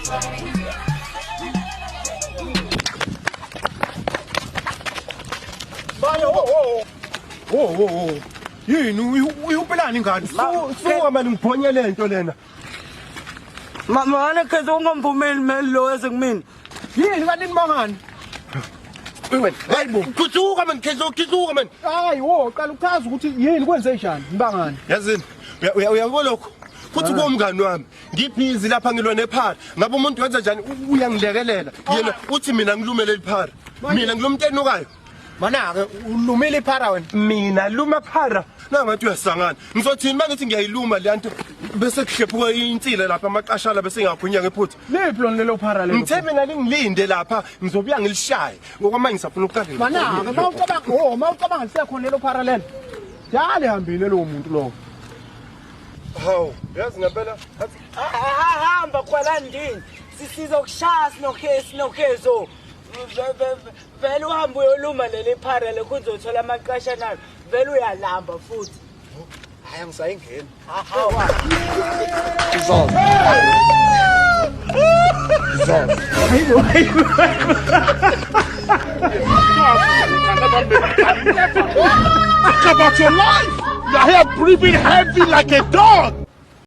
Bani wo wo. Wo wo wo. Yini uyupelani ingane? Suka mani ngibhonye lento lena. Mama khetha ungamvumeli meli lo eze kumina. Yini kanti nimangani? Wena, hayibo. Khuthuka man, khetho khuthuka man. Hayi wo, qala uchaza ukuthi yini kwenze njani, nibangani? Yazini, uyabo lokho. Futhi kuwumngani wami. Ngibhizi lapha ngilwa nephara. Ngabe umuntu wenza njani uyangilekelela. Yena uthi mina ngilumele liphara. Mina ngilomuntu enukayo. Mana-ke ulumile iphara wena. Mina luma phara. Nangathi uyasangana. Ngizothini mangithi ngiyayiluma le nto bese kuhlephuka insila lapha amaqashala bese ngiyagwinya ngephutha. Liphi lona lelo phara lelo? Ngithe mina lingilinde lapha ngizobuya ngilishaye. Ngoba manje ngisafuna ukuqala. Mana-ke mawucabanga oh mawucabanga lisekhona lelo phara lelo. Dale hambile lowo muntu lowo. Hawu, yazi ngempela athi Hamba khwalandini. Sisizokushaya sinokhezo sinokhezo. Vele uhambe uyoluma leli phara lekho uzothola amaqasha nayo. Vele uyalamba futhi. Hayi angisayingeni. Think about your life. You are here breathing heavy like a dog.